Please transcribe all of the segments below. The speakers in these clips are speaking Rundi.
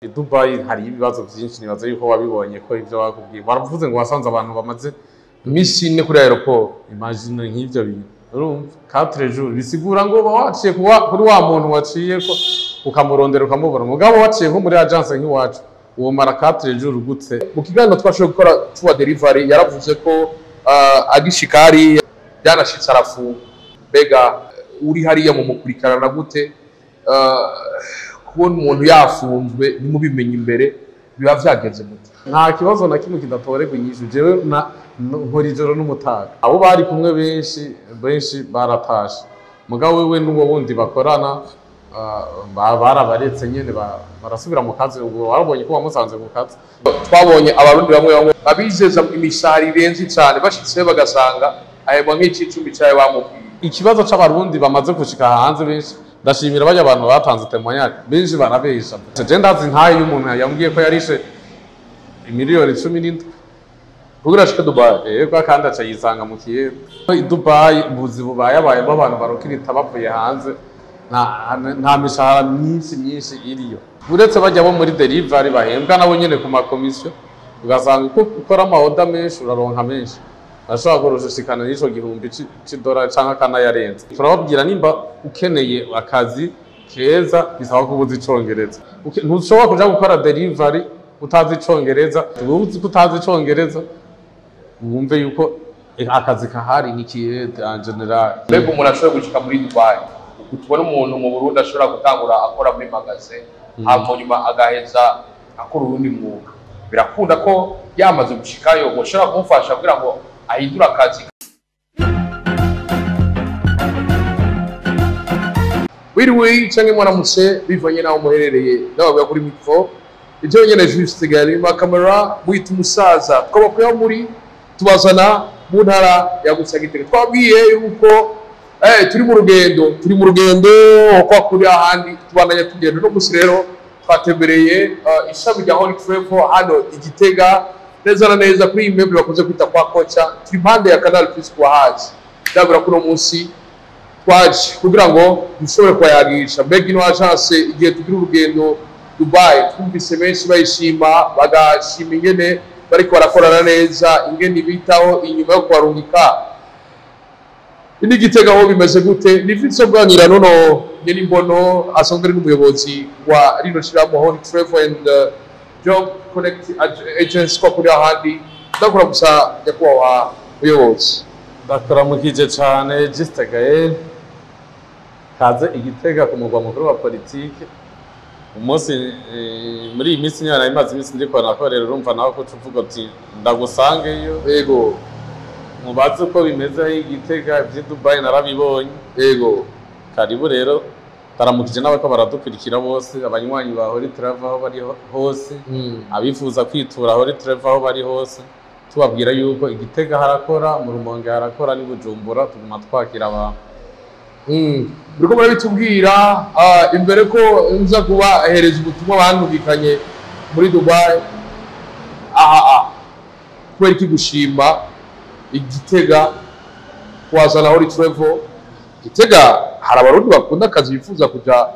I Dubai hari ibibazo byinshi, nibaza yuko wabibonye ko ivyo bakubwiye. Waravuze ngo wasanze abantu bamaze iminsi 4 kuri aéroport. Imagine nk'ivyo bintu. Urumva, 4 jours bisigura ngo uba waciye kuri wa muntu waciye ko ukamurondera ukamubona. Mugabo waciye nko muri agence nk'iwacu, uwo mara 4 jours gutse. Mu kiganiro twashoboye gukora cuwa delivery yaravuze ko agishika hariya byanashitse arafunga. Mbega uri hariya mu mukurikirana gute? Kubona umuntu yafunzwe ntimubimenye imbere biba vyagenze gute? Nta kibazo na kimwe kidatorerwa inyishu. Jewe na nkora ijoro n'umutaga. Abo bari kumwe benshi benshi baratashe. Mugabo wewe n'uwo wundi bakorana barabaretse nyene barasubira mu kazi. Ubwo warabonye ko wamusanze mu kazi. Twabonye abarundi bamwe bamwe babizeza imishahara irenze cane, bashitseyo bagasanga ahembwa nk'icicumi cayo bamubwiye. Ikibazo c'abarundi bamaze gushika hanze benshi, ndashimira barya abantu batanze témoignage, benshi barabesha. Je ndazi ntayo y'umuntu yambwiye ko yarishe 17 miliyoni kugira ashike Dubai. Yego, kandi aca yisanga mu kiyede. I Dubai ubuzi bubaye abayemo abantu barokirita bavuye hanze, nta mishahara myinshi myinshi iriyo. Uretse bajya bo muri delivery bahembwa nabo nyene ku makomisiyo, ugasanga uko ukora ama orders menshi uraronka menshi. Ashobora kurushikana n'ico gihumbi c'idolari canke akanayarenza. Turababwira, nimba ukeneye akazi keza bisaba ko uba uzi icongereza. Ntushobora kuja gukora delivery utazi icongereza. Uba uzi ko utazi icongereza, wumve yuko akazi kahari ni kiyede en général. Mbega umuntu ashobora gushika muri Dubai, tubona umuntu mu Burundi ashobora gutangura akora muri magasin, hanyuma nyuma agaheza akora urundi mwuga, birakunda ko yamaze gushikayo mushobora kumufasha kugira ngo ahindure akazi? Wiriwe canke mwaramutse bivanye n'aho muherereye. Ndababwira kuri micro ibyo nyene Juste Gari ma camera mwita umusaza. Twabakuyeho muri tubazana mu ntara ya Gitega. Twabwiye yuko turi mu rugendo kwa kuri ahandi tubandanya tugenda. No musi rero twatembereye ishami rya Holy Travel hano i Gitega, neza na neza kuri iyi meuble bakunze kwita kwa Kocha. Turi impande ya Canal Plus kwa Haji. Ndabura kuno munsi twaje kugira ngo dushobore kubayagisha mbega ino agence igihe tugira urugendo Dubai twumvise benshi bayishima, bagashima ingene bariko barakorana neza, ingene bitaho inyuma yo kubarungika. Ini Gitega ho bimeze gute? Nifitse kuganira nono nyene imbono asanzwe ari n'umuyobozi wa rino shirahamwe Holy Travel and Job Connect Agency kwa kuri ahandi. Ndakora gusa, nyakubahwa muyobozi. Ndakuramukije cane, Juste Gaël. Kaze igitega ku mugwa mukuru wa politike. Umunsi muri iyi minsi nyine imaze iminsi ndiko nakorera, urumva nawe ko uvuga uti ndagusangeyo mubaze uko bimeze aho igitega. Ivy'i Dubai narabibonye. Karibu rero. Ndaramukije n'abariko baradukurikira bose, abanywanyi ba Holy Travel aho bari hose, abifuza kwitura Holy Travel aho bari hose, tubabwira yuko igitega harakora, mu Rumonge harakora, n'i Bujumbura tuguma twakira abantu. Muriko murabitubwira imbere ko nza kubahereza ubutumwa bandungikanye muri Dubai. Aha kubera iki gushima igitega kuhazana Holy Travel? Gitega hari abarundi bakunda akazi bifuza kuja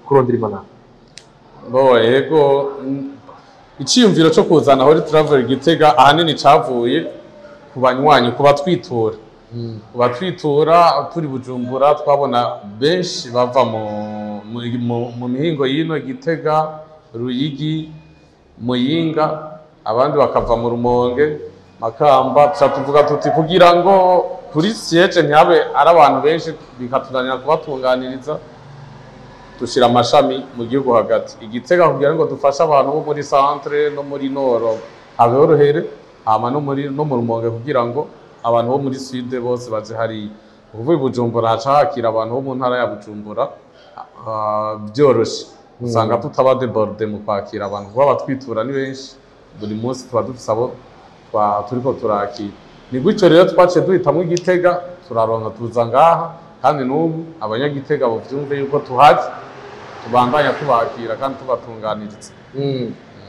kurondera imana. Bo yego, iciyumviro co kuzana Holy Travel Gitega ahanini cavuye ku banywanyi, ku batwitura. Ku batwitura turi Bujumbura, twabona benshi bava mu mihingo y'ino Gitega, Ruyigi, Muyinga, abandi bakava mu Rumonge, Makamba. Tuca tuvuga tuti kugira ngo kuri siège ntihabe ari abantu benshi bikatunanira kubatunganiriza, dushira amashami mu gihugu hagati igitega kugira ngo dufashe abantu bo muri centre no muri nord aborohere, hama no mu Rumonge kugira ngo abantu bo muri sud bose baze hariya. Ukuvuga i Bujumbura haca hakira abantu bo mu ntara ya Bujumbura byoroshe. Usanga tutaba débordé mu kwakira abantu kuko abatwitura ni benshi. Buri munsi tuba dufise abo turiko turakira. Ni gutyo rero twaciye duhitamwo igitega, turaronka tuza ngaha. Kandi n'ubu abanyagitega bovyumve yuko tuhari, tubandanya tubakira kandi tubatunganiriza.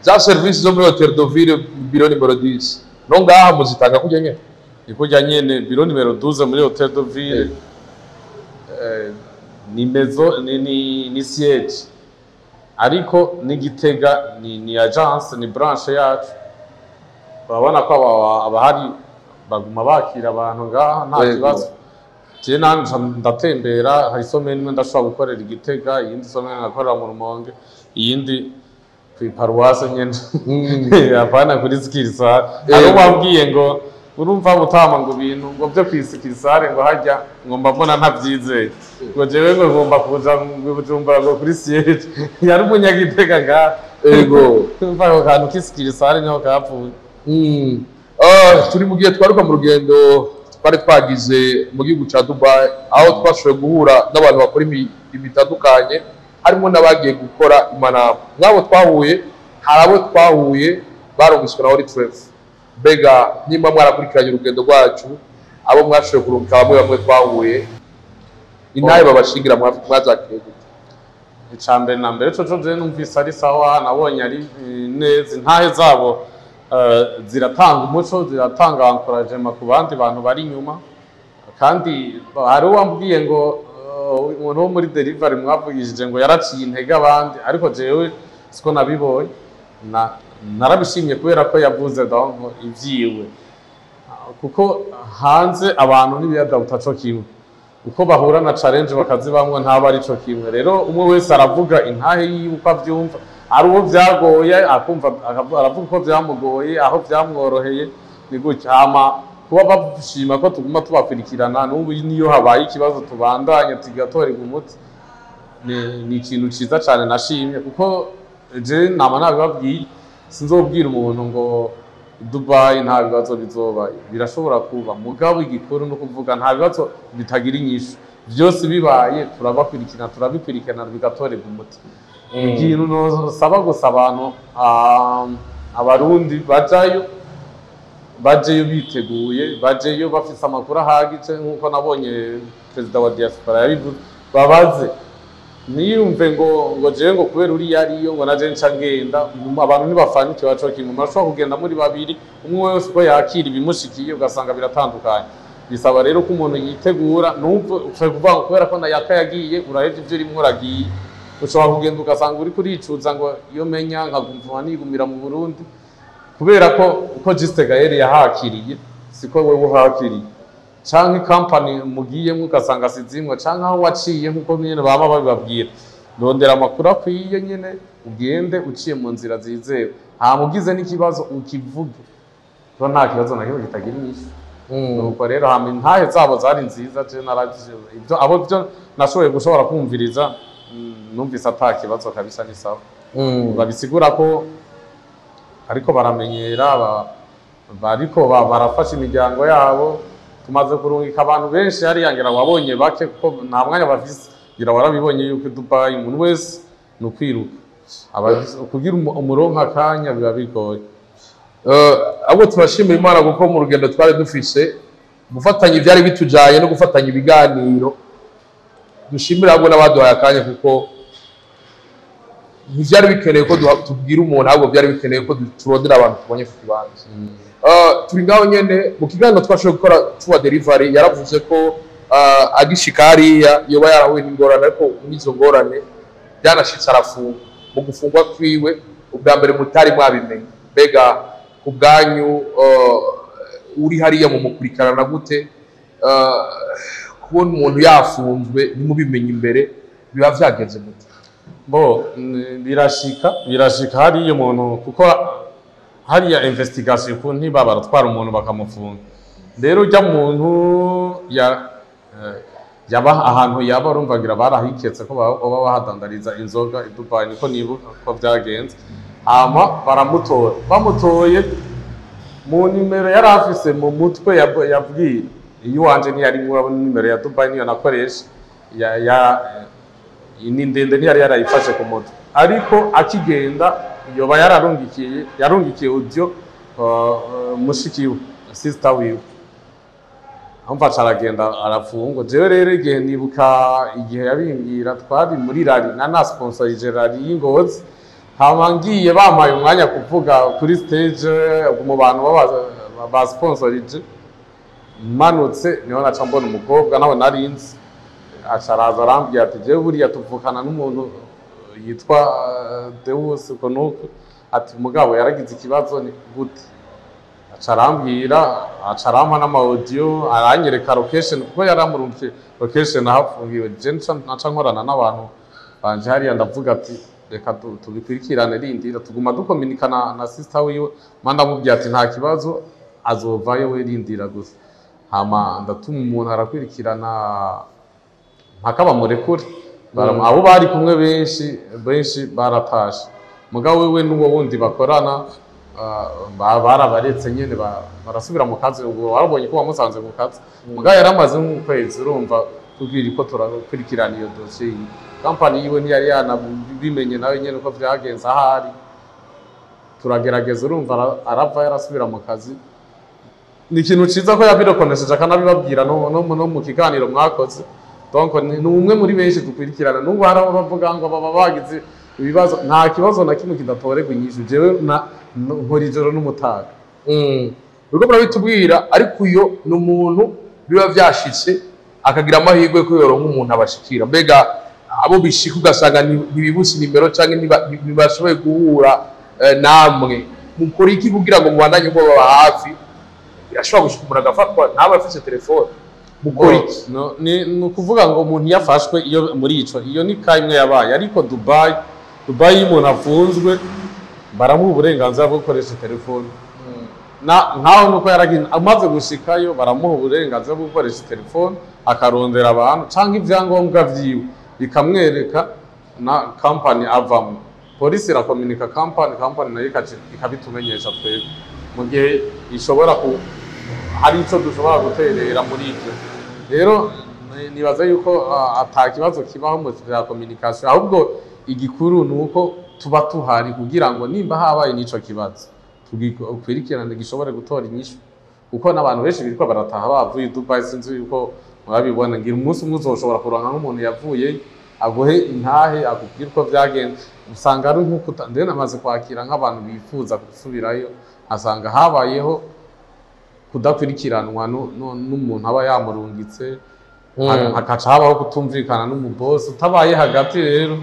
Za service zo muri Hotel de Ville, bureau numéro 10, no ngaha muzitanga kurya nyene? Ni kurya nyene. Bureau numéro 12 muri Hotel de Ville, ni maison ni siège. Ariko n'Igitega ni agence, ni branche yacu. Urabona ko abahari baguma bakira abantu ngaha, nta kibazo. Je nanje ndatembera, hari semaine imwe ndashobora gukorera Igitega, iyindi semaine ngakorera mu Rumonge, iyindi kw'iparuwase nyene, apana kuri succursale. Hari wambwiye ngo urumva mutama, ngo ibintu ngo byo kwi succursale, ngo hajya ngo mba mbona ntabyizeye, ngo jewe ngo ngomba kuja ngo Bujumbura, ngo kuri siège. Yari umunyagitega ngaha. Umva, ako kantu k'i succursale niho kapfuye. Turi mu gihe twaruka mu rugendo twari twagize mu gihugu ca Dubai, aho twashoboye guhura n'abantu bakora imirimo itandukanye, harimo n'abagiye gukora imanama. Nk'abo twahuye, hari abo twahuye barungitswe na Holy Travel. Mbega nimba mwarakurikiranye urugendo rwacu, abo mwashoboye kurungika, bamwe bamwe twahuye, intahe babashingira mwazakiriye gute? Icya mbere na mbere, coco je numvise ari sawa, nabonye ari neza. Intahe zabo ziratanga umuco, ziratanga encouragement ku bandi bantu bari inyuma. Kandi hari uwambwiye ngo umuntu wo muri delivery mwavugishije ngo yaraciye intege abandi, ariko jewe siko nabibonye. Narabishimye kubera ko yavuze donc ivyiwe, kuko hanze abantu ntibiyadabuta co kimwe, uko bahura na challenge bakazibamwo ntaba ari co kimwe. Rero umwe wese aravuga intahe yiwe uko avyumva. Ari uwo vyagoye akumva aravuga uko vyamugoye, aho vyamworoheye, ni gutya. Hama kuba bashima ko tuguma tubakurikirana n'ubu, niyo habaye ikibazo tubandanye tugatorerwa umuti, ni ikintu ciza cane nashimye, kuko je nama nabibabwiye, sinzobwira umuntu ngo Dubai nta bibazo bizoba. Birashobora kuba, mugabo igikuru no kuvuga nta bibazo bitagira inyishu. Byose bibaye turabakurikirana, turabikurikirana, bigatorerwa umuti. Ikintu nosaba gusa abantu, abarundi bajayo, bajeyo biteguye, bajeyo bafise amakuru ahagije, nk'uko nabonye perezida wa diaspora yabivuze. Babaze, niyumve ngo jewe ngo kubera uriya ariyo ngo naje nca ngenda. Abantu ntibafana ikibazo kimwe. Murashobora kugenda muri babiri, umwe wese uko yakira ibimushikiye ugasanga biratandukanye. Bisaba rero ko umuntu yitegura. Numve ushobora kuvuga ngo kubera ko nayaka yagiye, urahevye ivyo urimwo uragiye. Ushobora kugenda ugasanga uriko uricuza ngo iyo menya nkagumva nigumira mu Burundi, kubera ko uko Juste Gaël yahakiriye siko wewe uhakiriye, canke company mugiyemwo ugasanga sizimwe, canke aho waciye. Nkuko nyene baba babibabwira, rondera amakuru akwiye nyene, ugende uciye mu nzira zizewe. Hama ugize n'ikibazo ukivuge, ko nta kibazo na kimwe kitagira inyishu. Nuko rero, hama intahe zabo zari nziza. Je naraje ibyo abo byo nashoboye gushobora kumviriza, numvise ata kibazo kabisa, ni sawa. Babisigura ko ariko baramenyera, bariko barafasha imiryango yabo. Tumaze kurungika abantu benshi hariya, ngira wabonye bake kuko nta mwanya bafise. Ngira warabibonye yuko i Dubai umuntu wese ni ukwiruka. Kugira umuronka akanya biba bigoye. Ahubwo turashimira Imana kuko mu rugendo twari dufise gufatanya ibyari bitujanye no gufatanya ibiganiro. Dushimira ahubwo n'abaduhaye akanya, kuko ntivyari bikeneye ko tubwira umuntu, ahubwo byari bikeneye ko turondera abantu tubonye ku kibanza. Turi ngaho nyene mu kiganiro twashoboye gukora tuwa delivery, yaravuze ko agishika hariya yoba yarahuye n'ingorane, ariko muri izo ngorane byanashitse arafungwa. Mu gufungwa kwiwe ubwa mbere mutari mwabimenye. Mbega ku bwanyu, uri hariya mumukurikirana gute? Kubona umuntu yafunzwe ntimubimenye imbere, biba vyagenze gute? Bo birashika hariya umuntu, kuko hariya investigation ukuntu ntiba baratwara umuntu bakamufunga. Rero ujya muntu ya yaba ahantu yaba, urumva ngira barahiketse ko baba bahadandariza inzoga i Dubai, niko nibuka ko byagenze. Hama baramutora, bamutoye mu nimero yari afise mu mutwe yabwira iyo wanje ntiyari, murabona nimero ya Dubai niyo nakoresha ya ni ndende, ntiyari yarayifashe ku mutwe. Ariko akigenda yoba yararungikiye, yarungikiye audio mushiki we, sister wiwe. Umva, aca aragenda arafungwa. Jewe rero igihe nibuka igihe yabimbwira, twari muri rally na sponsorije rally y'Ingozi. Hama ngiye bampaye umwanya kuvuga kuri stage mu bantu baba ba sponsorije, manutse niho naca mbona umukobwa nawe narinzi, aca araza arambwira ati: "Jewe buriya tuvukana n'umuntu." Yitwa Deus uko nuko. Ati mugabo yaragize ikibazo. Ni gute? Aca arambwira, aca arampa n'ama audio, aranyereka location, kuko yaramurumviye location aho afungiwe. Je nca nkorana n'abantu banje hariya, ndavuga ati reka tubikurikirane, rindira. Tuguma dukominika na sister wiwe, ma ndamubwira ati nta kibazo, azovayo we, rindira gusa. Hama ndatuma umuntu arakurikirana mpaka bamurekure. Abo bari kumwe benshi benshi baratashe, mugabo wewe n'uwo wundi bakorana barabaretse nyene, barasubira mu kazi. Ubwo warabonye ko wamusanze mu kazi, mugabo yaramaze nk'ukwezi. Urumva tubwira ko turakurikirana iyo dosiye yiwe, kampani yiwe ntiyari yanabimenye nawe nyene uko vyagenze ahari. Turagerageza, urumva arava yarasubira mu kazi. Ni ikintu ciza ko yabirekonesheje akanabibabwira no mu kiganiro mwakoze. Donc ni umwe muri benshi dukurikirana. N'ubu hari abo bavuga ngo baba bagize ibibazo, nta kibazo na kimwe kidatorerwa inyishu. Jewe nkora ijoro n'umutaga. Uriko murabitubwira, ariko uyo ni umuntu biba vyashitse akagira amahirwe ko yoronka umuntu abashikira. Mbega abo bishika ugasanga ntibibutse nimero canke ntibashoboye guhura namwe, mukora iki kugira ngo mubandanye mubaba hafi? Birashobora gushika umuntu agafatwa ntabe afise telefone. Mukora iki? No, ni ukuvuga ngo umuntu iyo afashwe, iyo muri ico, iyo ni ka imwe yabaye, ariko Dubai iyo umuntu afunzwe baramuha uburenganzira bwo gukoresha telefone. Na nkaho nuko yaragiye, amaze gushikayo baramuha uburenganzira bwo gukoresha telefone, akarondera abantu canke ivyangombwa vyiwe bikamwereka na company avamo. Polisi irakominika company, company nayo ikabitumenyesha twebwe mu gihe ishobora ku hari ico dushobora guterera muri ivyo. Rero nibaza yuko ata kibazo kibaho mu vya communication, ahubwo igikuru ni uko tuba tuhari kugira ngo nimba habaye n'ico kibazo tugikurikirane, gishobore gutora inyishu, kuko n'abantu benshi biriko barataha bavuye i Dubai. Sinzi yuko murabibona, ngira umunsi umwe uzoshobora kuronka nk'umuntu yavuye aguhe intahe, akubwire uko vyagenze. Usanga ari nk'uko ndende namaze kwakira nk'abantu bifuza gusubirayo, asanga habayeho kudakurikiranwa n'umuntu aba yamurungitse, hakaca habaho kutumvikana n'umubosi utabaye hagati. Rero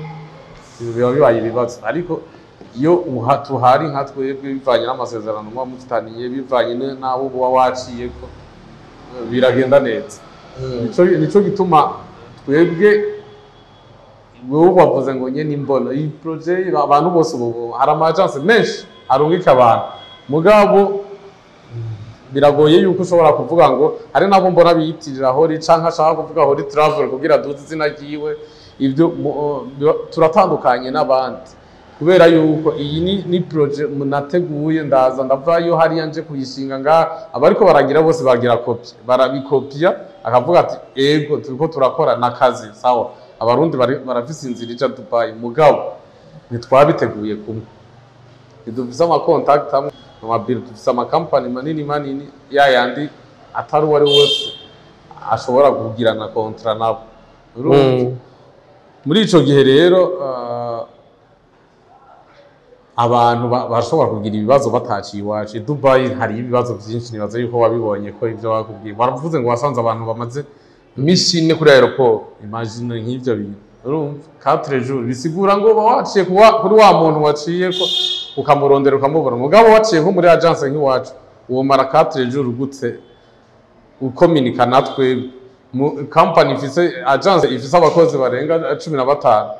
biba bibaye ibibazo. Ariko iyo tuhari nka twebwe, bivanye n'amasezerano muba mufitaniye, bivanye n'abo uba waciyeko, biragenda neza. Nico gituma twebwe, wewe wavuze ngo nye nimbono iyi projet, abantu bose ubu hari ama agence menshi arungika abantu, mugabo biragoye yuko ushobora kuvuga ngo hari nabo mbona biyitirira Hori, canke ashaka kuvuga Hori Travel kugira duze izina ryiwe. Ibyo turatandukanye n'abandi kubera yuko iyi ni projet nateguye, ndaza ndavayo hariya nje kuyishinga nga. Abariko baragira bose bagira copie, barabikopia, akavuga ati ego turiko turakora n'akazi sawa. Abarundi barafise inzira ija Dubai, mugabo ntitwabiteguye kumwe, ntidufise ama contact amwe, amabiro. Dufise amakampani manini manini, ya yandi atari uwo ari wese ashobora kugirana contrat nabo. Urumva? Muri ico gihe rero abantu bashobora kugira ibibazo bataciye iwacu. I Dubai hari ibibazo vyinshi, nibaza yuko wabibonye ko ivyo bakubwiye, baravuze ngo wasanze abantu bamaze Iminsi 4 kuri aéroport. Imagine nk'ivyo bintu, urumva 4 jours bisigura ngo uba waciye kuri wa muntu waciye ko ukamurondera ukamubona. Mugabo waciye nko muri agence nk'iwacu, uwo mara 4 jours ugutse ukominika natwe mu company ifise agence ifise abakozi barenga 15,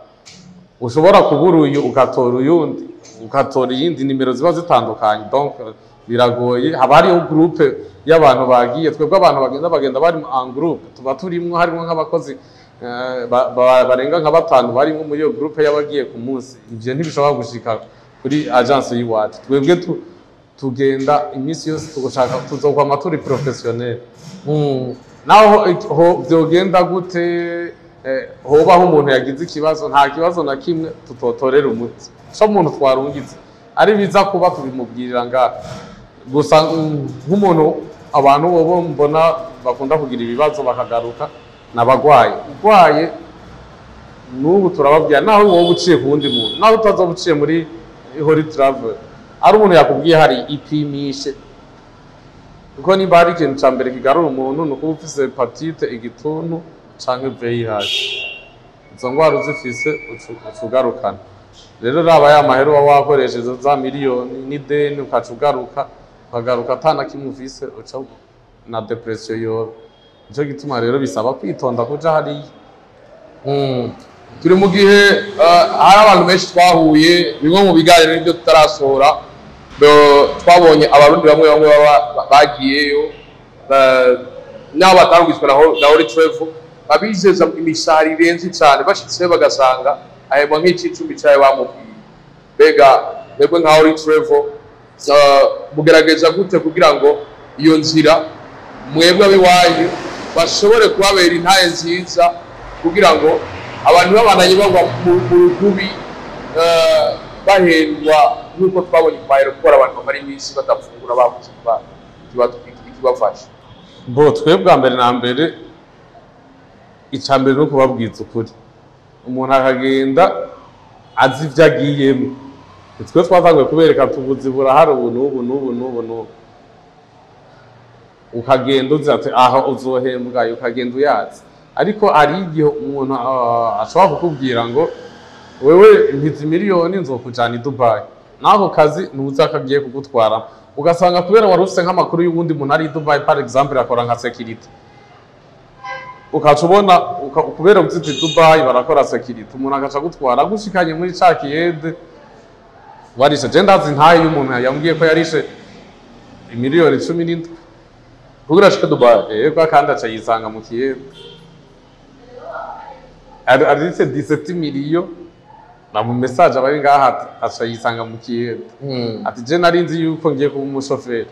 ushobora kubura uyu ugatora uyundi, ugatora iyindi nimero ziba zitandukanye. Donc biragoye, haba hariho groupe y'abantu bagiye. Twebwe abantu bagenda bari en groupe, tuba turimwo, harimo nk'abakozi barenga nka batanu barimo muri iyo groupe y'abagiye ku munsi. Ivyo ntibishobora gushika kuri agence y'iwacu. Twebwe tugenda iminsi yose tugushaka tuzokwama turi professionnel, naho ho vyogenda gute, hobaho umuntu yagize ikibazo, nta kibazo na kimwe tutotorera umuti. Co umuntu twarungitse ari biza kuba tubimubwirira ngaha gusa. Nk'umuntu abantu bobo mbona bakunda kugira ibibazo bakagaruka nabagwaye. Urwaye n'ubu turababwira, naho wowe uciye ku wundi muntu, naho utazoba uciye muri Hori Travel, ari umuntu yakubwiye hari ipimishe, kuko nimba hari ikintu ca mbere kigarura umuntu ni ukuba ufise hépatite, igituntu canke VIH. Izo ngwara uzifise, uca ugarukana. Rero raba ya mahera uba wakoresheje, za miliyoni n'ideni, ukaca ugaruka, ukagaruka ata na kimwe ufise, uca na dépression yoba. Nico gituma rero bisaba kwitonda kuja hariya. Turi mu gihe hari abantu benshi twahuye, bimwe mu biganiro n'ibyo tutarasohora. Twabonye Abarundi bamwe bamwe baba bagiyeyo, n'abo batangizwe na Holy Travel, babizeza imishahara irenze cyane, bashitseyo bagasanga ahembwa nk'icicumi cyayo bamubwiye. Mbega mwebwe nka Holy Travel mugerageza gute kugira ngo iyo nzira mwebwe abiwanyu bashobore kubabera intahe nziza, kugira ngo abantu babandanye bagwa mu rudubi, bahendwa nk'uko twabonye ku aéroport, abantu bamara iminsi badafungura, babuze ikibafasha? Bo twebwe, bwa mbere na mbere, icya mbere ni ukubabwiza ukuri, umuntu akagenda azi ibyo agiyemo. Twe twatanguye kubereka tubuzi burahari ubu n'ubu n'ubu n'ubu n'ubu, ukagenda uzi ati aha uzohembwa, ukagenda uyazi. Ariko hari igihe umuntu ashobora kukubwira ngo wewe mpize miliyoni nzokujana i Dubai, n'ako kazi ntuzi akagiye kugutwara, ugasanga kubera wari ufise nk'amakuru y'uwundi muntu ari i Dubai, par exemple akora nka security, ukaca ubona kubera uzi ati Dubai barakora security, umuntu agaca agutwara agushikanye muri ca kiyede warishe. Je ndazi ntaye y'umuntu yambwiye ko yarishe imiliyoni 17 kugira ashike Dubai. Yego, kandi aca yisanga mu kiyede arise 17 miliyo na mu message abari ngaha, ati aca yisanga mu kiyede, ati je nari nzi yuko ngiye kuba umushoferi,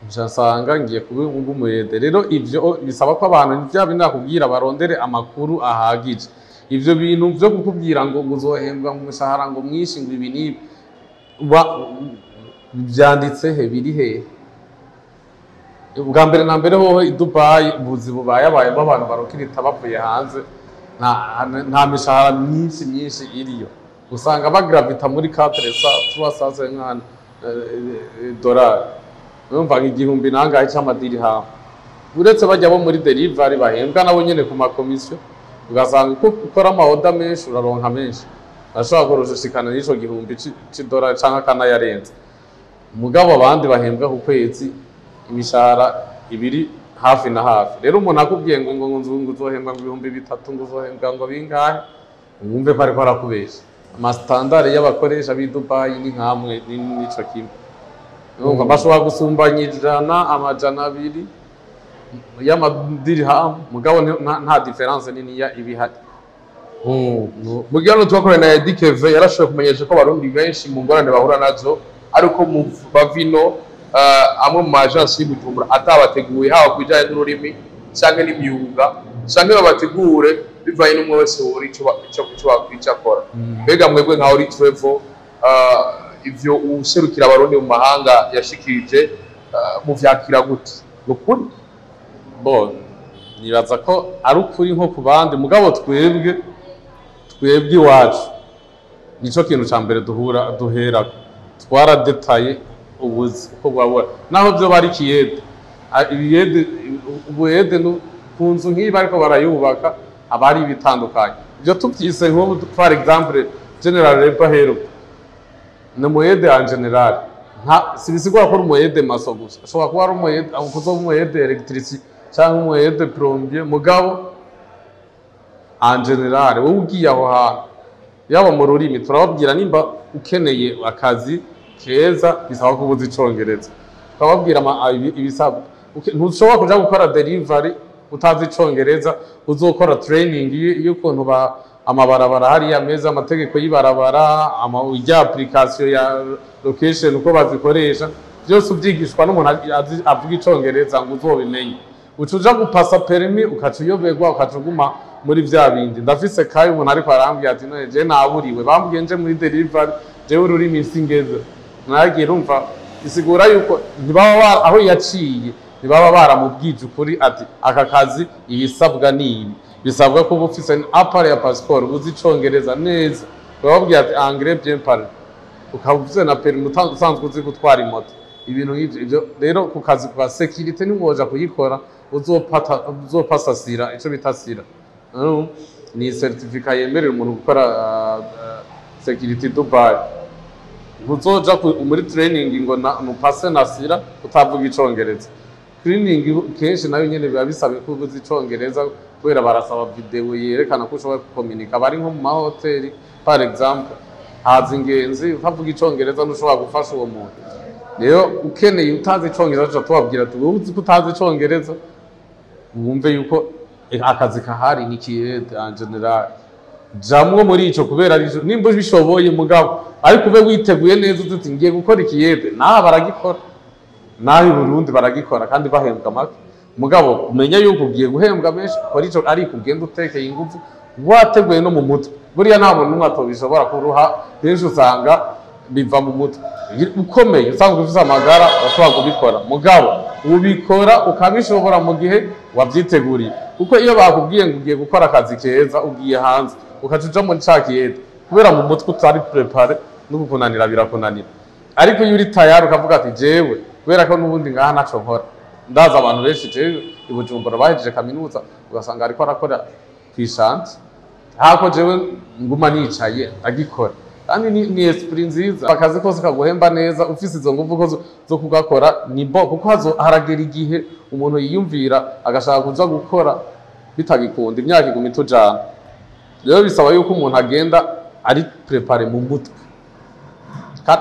nca nsanga ngiye kuba umuyede. Rero ivyo bisaba ko abantu, vya bindi nakubwira, barondere amakuru ahagije. Ivyo bintu vyo kukubwira ngo uzohembwa mu mushahara ngo mwinshi, ngo ibi n'ibi, vyanditse he? Biri hehe? Ubwa mbere na mbere hoho i Dubai ubuzi bubayabayemo abantu barokirita bavuye hanze, nta mishahara myinshi myinshi iriyo. Usanga bagravita muri 400, 350 dolari, urumva nk'igihumbi nangahe c'amadirihamu, uretse bajya bo muri delivery bahembwa nabo nyene ku makomisiyo, ugasanga uko ukora ama order menshi uraronka menshi, ashobora kurushikana n'ico gihumbi c'idolari canke akanayarenza. Mugabo abandi bahembwa ku kwezi imishahara ibiri hafi na hafi. Rero umuntu akubwiye ngo uzohembwa ngo 3000, ngo uzohembwa ngo bingahe, wumve ko ariko arakubesha. Ama standard y'abakoresha b'i Dubai ni nkamwe n'ico kimwe. Urumva bashobora gusumbanya 100, 200 y'amadirham, mugabo nta différence niniya iba ihari. Mu gihe twakoranye na Eddy Keve, yarashoboye kumenyesha ko Abarundi benshi mu ngorane bahura nazo ari uko mu bavino amwe mu ma agence y'Ibujumbura atabateguye, haba ku bijyanye n'ururimi canke n'imyuga, canke babategure bivanye n'umwe wese wori ico akora. Mbega mwebwe nka Holy Travel, ivyo userukira Abarundi mu mahanga yashikirije, muvyakira gute? Ni ukuri? Bo nibaza ko ari ukuri nko ku bandi, mugabo twebwe iwacu nico kintu ca mbere duhura duherako, twaradetaye ubuzi uko bwabura naho byo bari kiyede. Ibiyede, ubuyede ku nzu nk'iyi bariko barayubaka aba ari ibitandukanye. Ibyo tubyise nk'ubu, par exemple, general labor help ni umuyede en général, nta si bisigura ko ari umuyede maçon gusa, ashobora kuba ari umuyede kuzoba umuyede électricien cyangwa umuyede plombier. Mugabo en général wowe ugiye aho hantu, yaba mu rurimi turababwira, nimba ukeneye akazi keza bisaba ko ubuzi Icongereza, tukababwira ibisabwa. Ntushobora kuja gukora delivery utazi Icongereza. Uzokora training y'ukuntu ba amabarabara hariya meza, amategeko y'ibarabara, ijya application ya location uko bazikoresha, byose ubyigishwa n'umuntu avuga Icongereza ngo uzobimenye. Uca uja gupasa permis ukaca uyoberwa, ukaca uguma muri vya bindi. Ndafise kayi umuntu ariko arambwira ati none je naburiwe, bambwiye nje muri delivery, jewe ururimi singeze mwagiye. Urumva isigura yuko ntibaba aho yaciye ntibaba baramubwije ukuri ati aka kazi ibisabwa ni ibi, bisabwa kuba ufise appareil ya passeport, uzi Icongereza neza, bababwira ati anglais bien parlé, ukaba ufise na permis, usanzwe uzi gutwara imoto, ibintu nk'ivyo. Ivyo rero ku kazi kwa sécurité ntiwoja kuyikora, uzopata uzopasa sira, ico bita sira. Ni certificat yemerera umuntu gukora security Dubai. Ntuzoja muri training ngo nupase nasira utavuga icongereza. Cleaning kenshi nayo nyene biba bisaba ko uzi icongereza, kubera barasaba video yerekana ko ushobora gukominika. Bari nko mu mahoteli, par exemple, haza ingenzi, utavuga icongereza ntushobora gufasha uwo muntu. Rero ukeneye utazi icongereza, tuca tubabwira ati: "Wowe uzi ko utazi icongereza, wumve yuko akazi kahari ni kiyede en général, jamwo muri ico kubera ari nimba ubishoboye." Mugabo ariko ube witeguye neza, uzi uti: "Ngiye gukora ikiyede." Naha baragikora, naho i Burundi baragikora kandi bahembwa make. Mugabo umenya yuko ugiye guhembwa menshi, ukora ico, ariko ugenda utekeye ingufu, wateguye no mu mutwe. Buriya nta muntu n'umwe atobishobora kuruha. Kenshi usanga biva mu mutwe ukomeye, usanzwe ufise amagara, urashobora kubikora. Mugabo ubikora ukabishobora mu gihe wavyiteguriye, kuko iyo bakubwiye ngo ugiye gukora akazi keza, ugiye hanze, ukaca uja muri ca kiyede, kubera mu mutwe utari préparé, no kukunanira birakunanira. Ariko iyo uri tayari, ukavuga ati: "Jewe kubera ko n'ubundi ngaha ntaco nkora." Ndazi abantu benshi jewe i Bujumbura bahejeje kaminuza, ugasanga ariko arakora kw'ishanti hako jewe nguma nicaye agikora. Kandi ni esprit nziza. Akazi kose kaguhemba neza, ufise izo nguvu ko zo kugakora, ni bo, kuko haragera igihe umuntu yiyumvira agashaka kuja gukora bitagikunda, imyaka iguma itujana. Rero bisaba yuko umuntu agenda ari préparé mu mutwe.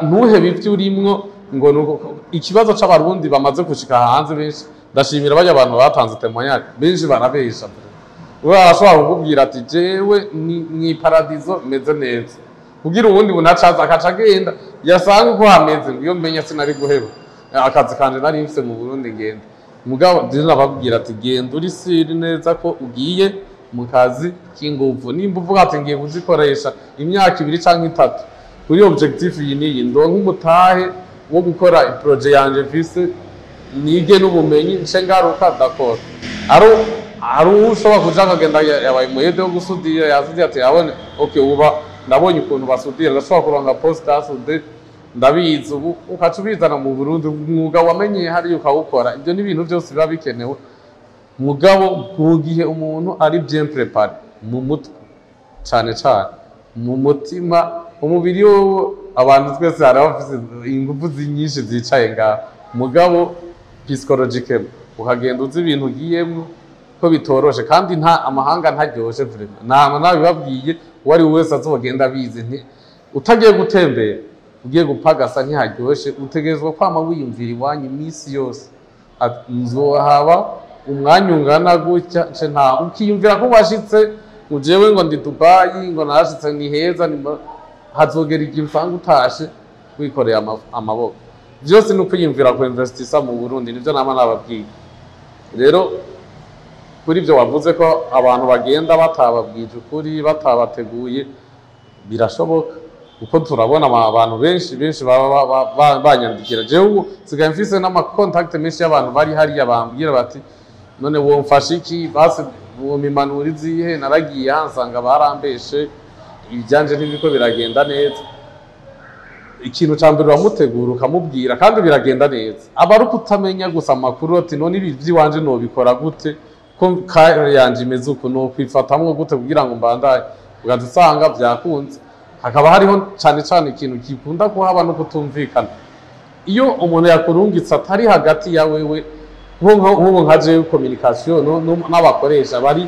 Ntuhebe ivyo urimwo ngo nuko. Ikibazo c'Abarundi bamaze gushika hanze benshi, ndashimira barya abantu batanze témoignage, benshi barabesha. We arashobora kukubwira ati: "Jewe ni mw'iparadizo, meze neza," kugira uwundi bunacaza akaca agenda yasanga uko hameze ngo: "Iyo menya sinari guheba akazi kanje nari mfise mu Burundi." Ngenda, mugabo je nababwira ati: "Genda uri sûr neza ko ugiye mu kazi k'inguvu. Nimba uvuga ati ngiye kuzikoresha imyaka 2 canke 3 kuri objectif iyi n'iyi, ndonke umutahe wo gukora projet yanje mfise, nige n'ubumenyi, nce ngaruka, d'accord." Ari ushobora kuja akagenda yabaye umuyede wo gusudira, yasudiye, ati: "Yabone, okay, uba ndabonye ukuntu basudira, ndashobora kuronka poste à souder, ndabizi ubu," ukaca ubizana mu Burundi, umwuga wamenyeye hariya ukawukora. Ibyo ni ibintu byose biba bikenewe. Mugabo mu gihe umuntu ari bien préparé mu mutwe, cane cane mu mutima, umubiri wo abantu twese hari abafise ingufu nyinshi zicaye ngaho, mugabo psychologiquement ukagenda uzi ibintu ugiyemwo ko bitoroshe, kandi nta amahanga ntaryoshe vraiment. Nama nabibabwiye, uwo ari we wese azogenda abizi, nti utagiye gutembera, ugiye gupagasa, ntiharyoshe. Utegerezwa kwama wiyumvira iwanyu iminsi yose. Ati: "Nzohaba umwanya ungana gutya nce." Nta ukiyumvira ko washitse ngo jewe ngo ndi Dubai, ngo narashitse, ni heza, ni hazogera igihe usanga utashe wikoreye amaboko. Byose ni ukwiyumvira ku investisa mu Burundi, nivyo nama nababwiye. Rero kuri ibyo wavuze ko abantu bagenda batababwije ukuri, batabateguye, birashoboka, kuko turabona abantu benshi benshi baba banyandikira. Jewe ubu nsigaye mfise n'ama contacts menshi y'abantu bari hariya, bambwira bati: "None womfasha iki? Basi womimpanuro izihe? Naragiye hansanga barambeshe, ibyanje ntibiriko biragenda neza." Ikintu ca mbere uramutegura, ukamubwira, kandi biragenda neza. Aba ari ukutamenya gusa amakuru, ati: "None ibi vy'iwanje nobikora gute, ko kare yanje imeze uku, nokwifatamwo gute kugira ngo mbandanye?" Ugaca usanga vyakunze. Hakaba hariho cane cane ikintu gikunda kuhaba no kutumvikana iyo umuntu yakurungitse atari hagati ya wewe. Nk'ubu nka jewe, communication n'abakoresha bari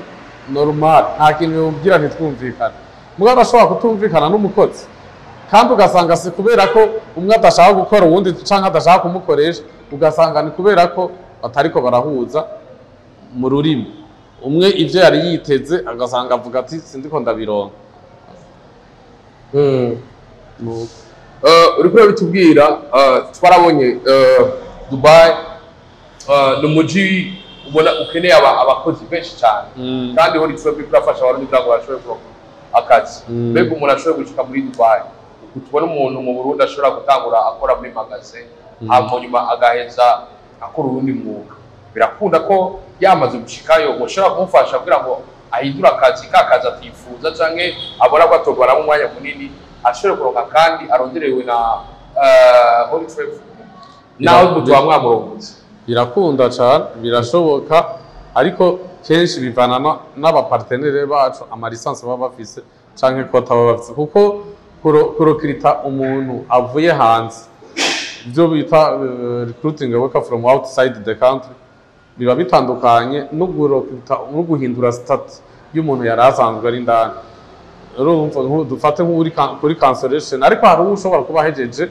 normal, nta kintu yobwira ntitwumvikane. Mugabo arashobora kutumvikana n'umukozi, kandi ugasanga si kubera ko umwe adashaka gukora uwundi canke adashaka kumukoresha, ugasanga ni kubera ko batariko barahuza mu rurimi. Umwe ivyo yari yiteze agasanga avuga ati: "Sindiko ndabironka." Nuko. Uriko urabitubwira, twarabonye Dubai ni umuji ubona ukeneye abakozi benshi cyane, kandi Holy Travel irafasha abantu kugira ngo bashobore kuronka akazi. Mbega umuntu ashoboye gushika muri Dubai, uku tubona umuntu mu Burundi ashobora gutangura akora muri magasin, hanyuma nyuma agaheza akora urundi mwuga, birakunda ko yamaze gushikayo ushobora kumufasha kugira ngo ahindure akazi, ka kazi atifuza canke abona ko atogwaramo umwanya munini, ashobore kuronka kandi aronderewe na Holy Travel, naho mutuba mwamurongotse? Birakunda cane, birashoboka. Ariko kenshi bivana n'aba partenaires bacu, ama licences baba bafise canke quota baba bafise, kuko kurecruta umuntu avuye hanze, ibyo bita recruiting a worker from outside the country, biba bitandukanye no kurecruta no guhindura statut y'umuntu yari asanzwe ari indani. Urumva, dufate nk'uri kuri cancellation, ariko hari uwo ushobora kuba ahejeje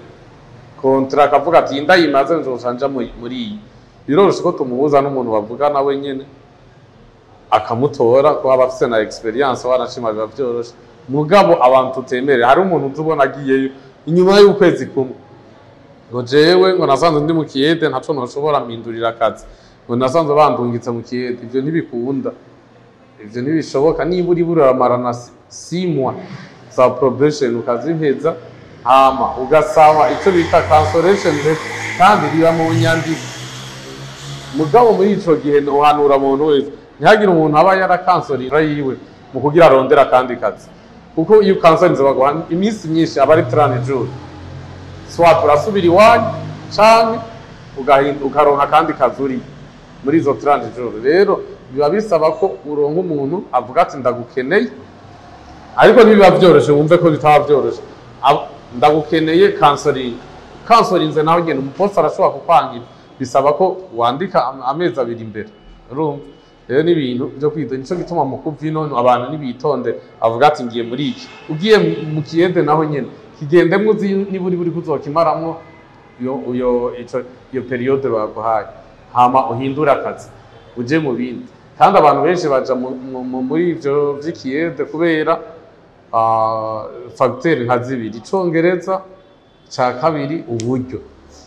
contrat akavuga ati: "Iyi ndayimaze, nzoca nja muri iyi." Biroroshe ko tumuhuza n'umuntu bavugana we nyene akamutora, ko aba afise na expérience, wanashima biba vyoroshe. Mugabo abantu tutemerera, hari umuntu uzubona agiyeyo inyuma y'ukwezi kumwe ngo: "Jewe," ngo, "nasanze ndi mu kiyede, ntaco noshobora, mpindurira akazi," ngo, "nasanze bandungitse mu kiyede." Ivyo ntibikunda, ivyo ntibishoboka. Niba uri buramarana 6 mois za probation, ukaziheza, hama ugasaba ico bita cancellation letter, kandi biba mu nyandiko. Mugabo muri ico gihe uhanura umuntu wese, ntihagire umuntu aba yarakansorira yiwe mu kugira arondera akandi kazi, kuko iyo ukansorinze baguha iminsi myinshi, aba ari 30 jours, soit urasubira iwanyu canke ukaronka akandi kazi uri muri izo 30 jours. Rero biba bisaba ko uronka umuntu avuga ati: "Ndagukeneye." Ariko ntibiba vyoroshe, wumve ko bitaba vyoroshe. Ndagukeneye, kansoringa. Kansorinze nawe nyene, umuposi arashobora kukwangira. Bisaba ko wandika amezi 2 imbere. Urumva rero ni ibintu byo kwiga. Nico gituma mu kuva ino abantu nibitonde, avuga ati: "Ngiye muri iki." Ugiye mu kiyede naho nyene, kigendemwo uzi niba uri buri kuzokimaramwo iyo ico iyo période baguhaye, hama uhindure akazi uje mu bindi. Kandi abantu benshi baja muri ivyo vy'ikiyede kubera facteurs nka zibiri: icongereza, ca kabiri uburyo,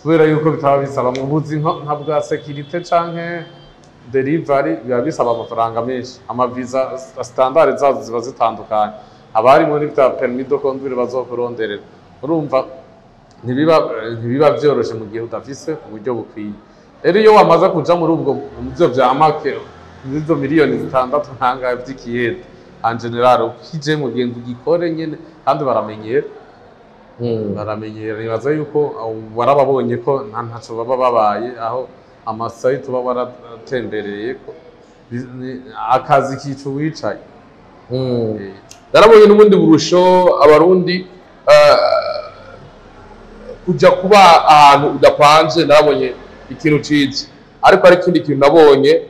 kubera yuko bitaba bisaba mu buzi nka bwa sécurité canke delivery, biba bisaba amafaranga menshi. Ama visa standard zazo ziba zitandukanye, haba harimo n'ivya permis de conduire bazokuronderera. Urumva ntibiba vyoroshe mu gihe udafise uburyo bukwiye. Rero iyo wamaze kuja muri ubwo muvyo vya make, izo miliyoni 6 ntangahe vy'ikiyede, en général ukijemwo ugenda ugikore nyene, kandi baramenyera, baramenyera. Nibaza yuko warababonye ko ntaco baba babaye aho amasayi tuba waratembereye ko akazi kica uwicaye. Narabonye n'ubundi burusho, abarundi kuja kuba ahantu udapanze, narabonye ikintu ciza. Ariko hari ikindi kintu nabonye,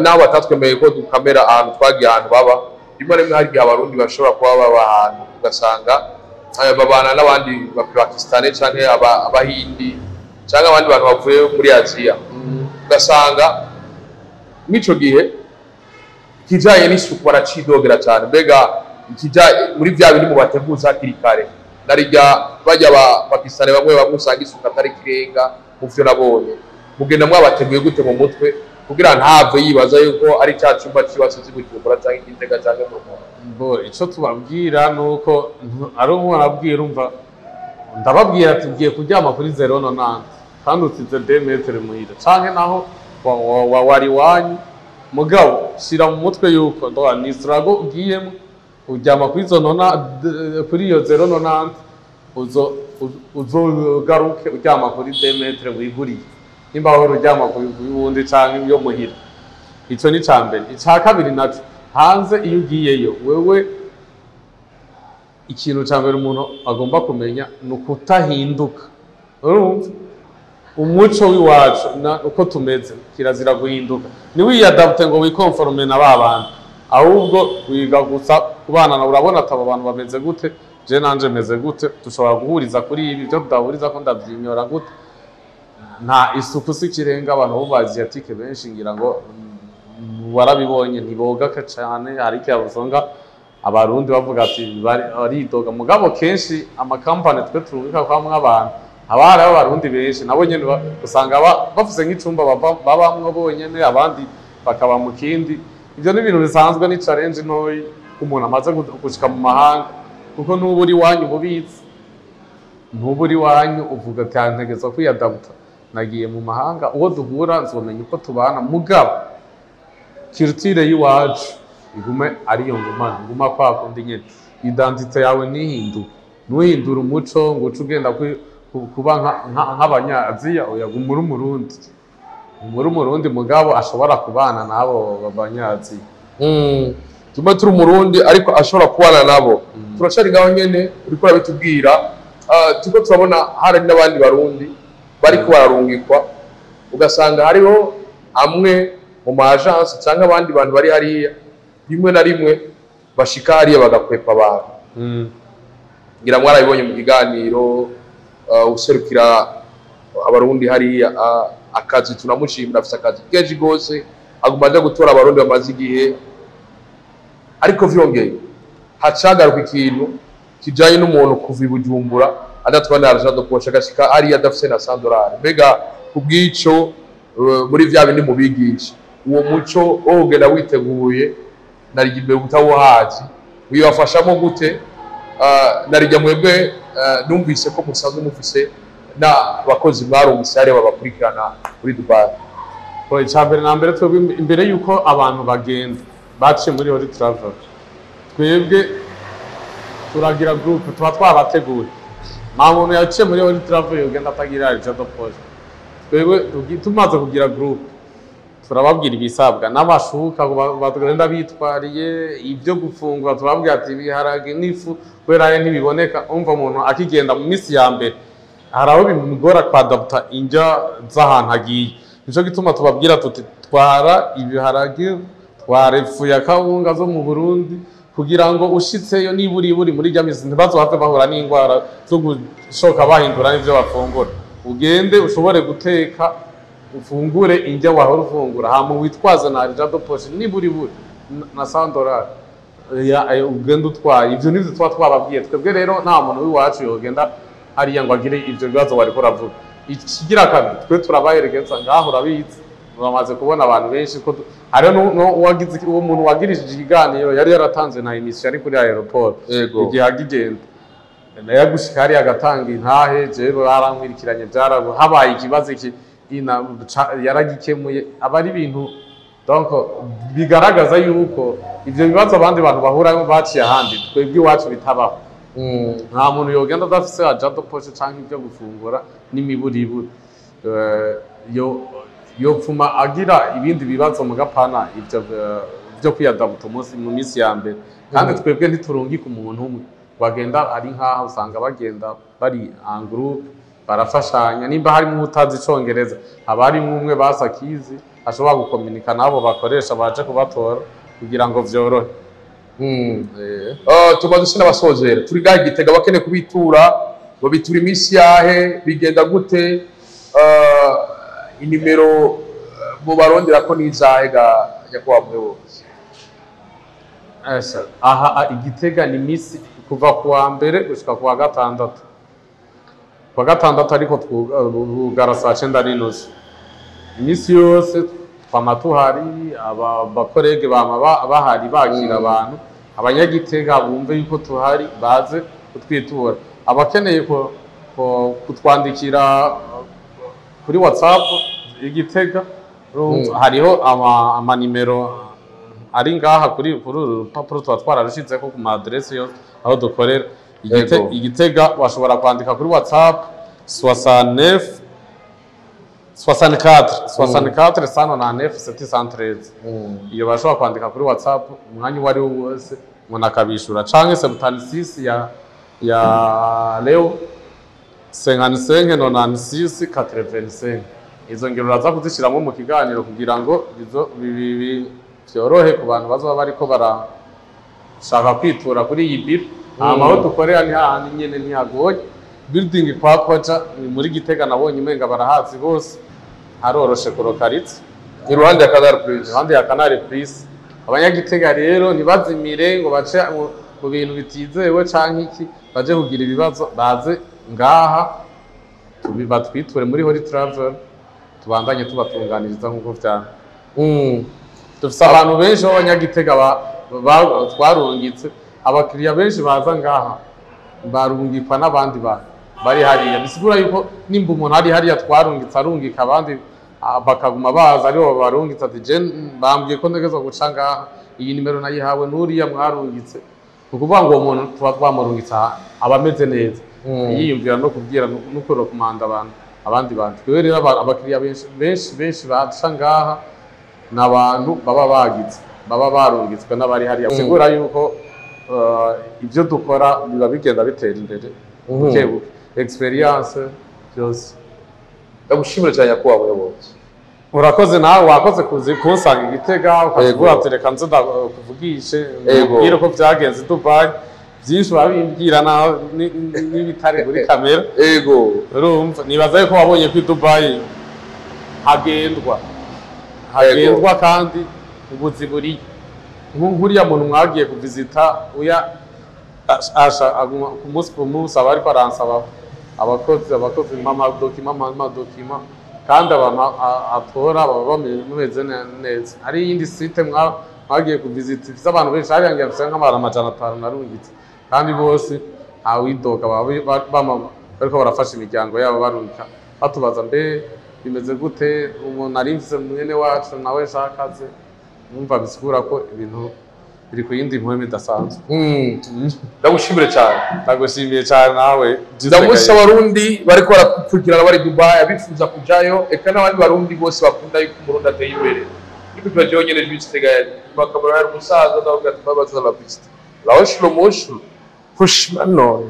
naho batatwemeye ko dukamera ahantu twagiye, ahantu baba, rimwe rimwe hari igihe abarundi bashobora kuba baba ahantu ugasanga babana n'abandi Bapakistani canke abahindi canke abandi bantu bavuye muri Aziya, ugasanga mw'ico gihe ikijanye n'isuku baracidogera cyane. Mbega ikijanye muri vya bindi mubateguza hakiri kare, narirya bajya ba Pakistani bamwe bamwe usanga isuku atari ikirenga, mu vyo nabonye mugenda mwabateguye gute mu mutwe kugira ntave yibaza yuko ari cya cumba ciwasize i Bujumbura canke i Gitega canke mu Rumonge? Bo ico tubabwira nuko ari umwana abwira, umva, ndababwira ati: "Ugiye kuryama kuri 0,90 kandi usize 2 mètres muhira, canke naho wari iwanyu, mugabo shira mu mutwe yuko ndo ni struggle ugiyemo, uryama kuri izo nona kuri iyo 0,90, uzogaruke uryama kuri 2 mètres wiguriye, nimba wahora uryama ku wundi canke yo muhira." Ico ni ca mbere. Ica kabiri naco, hanze iyo ugiyeyo wewe, ikintu ca mbere umuntu agomba kumenya ni ukutahinduka. Urumva umuco w'iwacu na uko tumeze, kirazira guhinduka. Ntiwiyadapte ngo wiconforme na ba bantu, ahubwo wiga gusa kubana na, urabona ati: "Aba bantu bameze gute? Je nanje meze gute? Dushobora guhuriza kuri ibi, ibyo tudahuriza ko ndavyinyora gute?" Nta isuku si ikirenga. Abantu bo asiatique benshi, ngira ngo warabibonye, ntiboga cane. Hari igihe usanga abarundi bavuga ati baridoga, mugabo kenshi amakampani twe turungika kwamwe abantu, haba hariho abarundi benshi, nabo nyene usanga bafise nk'icumba babamwo bonyene, abandi bakaba mu kindi. Ivyo ni ibintu bisanzwe, ni challenge ntoyi umuntu amaze gushika mu mahanga, kuko n'ubu uri iwanyu ububizi, ntuba uri iwanyu uvuga ati: "Ah, ntegerezwa kwiyadapta, nagiye mu mahanga, uwo duhura nzomenya uko tubana." Mugabo culture y'iwacu igume ariyo ngumana, nguma kwa kundi nyene, identité yawe ntihinduke. Ntuhindure umuco ngo uce ugenda kuba nk'abanyaziya. Oya, guma uri umurundi. Muri Umurundi mugabo ashobora kubana n'abo Banyaziya. Tuma turi Umurundi ariko ashobora kubana nabo. Turacari ngaho nyene, uriko urabitubwira. Turiko turabona hari n'abandi Barundi bariko bararungikwa, ugasanga hariho amwe mu ma agence cyangwa abandi bantu bari hariya, rimwe na rimwe bashika hariya bagakwepa abantu. Ngira mwarabibonye mu kiganiro, userukira Abarundi hariya, akazi tunamushimira, afise akazi kenshi gose, aguma aja gutora Abarundi bamaze igihe. Ariko vyongeye hacagaruka ikintu kijanye n'umuntu kuva i Bujumbura adatwara na argent de poche, agashika hariya adafise na $100. Mbega kubw'ico, muri vya bindi mubigisha, uwo muco wo kugenda witeguye narirya imbere utawuhazi wibafashamo gute? Narirya mwebwe, numvise ko musanzwe mufise n'abakozi mwarungitse hariya babakurikirana muri Dubai. Bo, icya mbere na mbere, twebwe imbere yuko abantu bagenda baciye muri Holy Travel, twebwe turagira groupe, tuba twabateguye. Nta muntu yaciye muri Holy Travel yogenda atagira argent de poche. Twebwe tumaze kugira groupe, turababwira ibisabwa n'amashuka bagenda bitwariye, ibyo gufungura, turababwira ati ibiharage n'ifu kubera yo ntibiboneka. Umva, umuntu akigenda mu minsi ya mbere hari aho bimugora kwadaputa indya z'ahantu agiye. Nico gituma tubabwira tuti twara ibiharage, twara ifu ya kawunga zo mu Burundi, kugira ngo ushitseyo niba uri buri muri rya misi ntibazohave bahura n'indwara zo gushoka bahindura n'ivyo bafungura. Ugende ushobore guteka, ufungure indya wahora ufungura, hama witwaze na argent de poche niburi buri na $100 ugenda utwaye. Ivyo nivyo tuba twababwiye twebwe. Rero nta muntu w'iwacu yogenda hariya ngo agire ivyo bibazo wariko uravuga. Ikigira kabiri, twe turabaherekeza ngaho, urabizi, bamaze kubona abantu benshi ko hariho uwagize, uwo muntu wagirishije ikiganiro yari yaratanze na émission ari kuri aéroport. Igihe agigenda nayo gushika hariya agatanga intahe, jewe barankwirikiranye, byarabo habaye ikibazo iki yaragikemuye. Aba ari ibintu donc bigaragaza yuko ivyo bibazo abandi bantu bahuramo baciye ahandi, twebwe iwacu bitabaho. Nta muntu yogenda adafise argent de poche canke ibyo gufungura n'imiburiburi. Yo yopfuma agira ibindi bibazo mu gapana ivyo byo kwiyadabuta umunsi mu minsi ya mbere. Kandi twebwe ntiturungika umuntu umwe bagenda, ari nkaho usanga bagenda bari en groupe, barafashanya. Nimba harimo utazi Icongereza, haba harimo umwe basakizi ashobora gukominika n'abo bakoresha baje kubatora kugira ngo vyorohe. Tumaze dusa n'abasozera. Turi ngaha i Gitega, bakeneye kubitura babitura iminsi yahe? Bigenda gute? Inimero mubarondera ko nizahe ga nyakubahwa muyobozi? Esa, aha Igitega ni misi kuva ku wa mbere gushika ku wa gatandatu. Ku wa gatandatu ariko twugara saa 9:30. Iminsi yose twama tuhari, aba ba collègues bama bahari bakira abantu. Abanyagitega bumve yuko tuhari, baze kutwitura. Abakeneye kutwandikira kuri WhatsApp Igitega, urumva, hariho amanimero ari ngaha kuri uru rupapuro tuba twararushizeko ku ma adresse yose aho dukorera. Igitega bashobora kwandika kuri WhatsApp 69 64 64 199 713. Iyo bashobora kwandika kuri WhatsApp umwanya uwo ari wo wose, umuntu akabishura, canke 76 ya Leo 55 96 85. Izo ngero uraza kuzishyiramo mu kiganiro kugira ngo vyorohe ku bantu bazoba bariko barashaka kwitura kuri iyi biro. Hama aho dukorera ni hahandi nyene, ntihagoye, building kwa Koja ni muri Gitega. Nabonye umenga barahazi bose, haroroshe kurokaritse. Iruhande ya Canal Plus. Iruhande ya Canal Plus. Abanyagitega rero ntibazimire ngo bace mu bintu bitizewe canke iki, baje kugira ibibazo, baze ngaha batwiture muri Holy Travel, tubandanye tubatunganiriza nk'uko vyama. Dufise abantu benshi b'abanyagitega twarungitse. Abakiriya benshi baza ngaha barungikwa n'abandi bantu bari hariya, bisigura yuko nimba umuntu ari hariya twarungitse arungika abandi, bakaguma baza aribo babarungitse, ati je bambwiye ko ntegezwa guca ngaha, iyi nimero nayihawe n'uriya mwarungitse. Ni ukuvuga ngo uwo muntu tuba twamurungitse aha aba ameze neza, yiyumvira no kubwira no kurekomanda abantu. Abandi bantu, twebwe rero abakiriya benshi benshi benshi baca ngaha ni abantu baba bagize, baba barungitswe n'abari hariya. Sigura yuko ibyo dukora biba bigenda bitera imbere buke buke, experience byose. Ndagushimira cyane, nyakubahwa muyobozi. Urakoze nawe, wakoze kuzi kunsanga i Gitega, ukavuga ati: "Reka nze ndakuvugishe, nkubwire uko byagenze i Dubai." Byinshi urabimbwira naho n'ibitari kuri kamera. Urumva, nibaza yuko wabonye ko i Dubai hagendwa, hagendwa, kandi ubuzi buriyo. Nk'uriya muntu mwagiye kuvizita, uya asha aguma ku munsi ku munsi aba ariko aransaba abakozi, abakozi, amadokima, amadokima, kandi abantu atora baba bameze neza. Hari iyindi site mwagiye kuvizita ifise abantu benshi hariya, ngira mfise nk'abantu 500 narungitse, kandi bose ntawidoga, baba bariko barafasha imiryango yabo, barungika batubaza: "Mbe bimeze gute? Umuntu ari mfise mwene wacu nawe nshakaze." Numva bisigura ko ibintu biri ku yindi mpwemu idasanzwe. Ndagushimire cyane. Ndagushimiye cyane nawe. Ndamutse Abarundi bariko barakurikirana bari Dubai, abifuza kujayo, eka n'abandi Barundi bose bakunda yuko Umurundi ateye imbere. Ariko turajeho nyene Juste Gael bakamara, hari umusaza ndavuga ati: "Babaza la vista la oshlo moshu hushma none."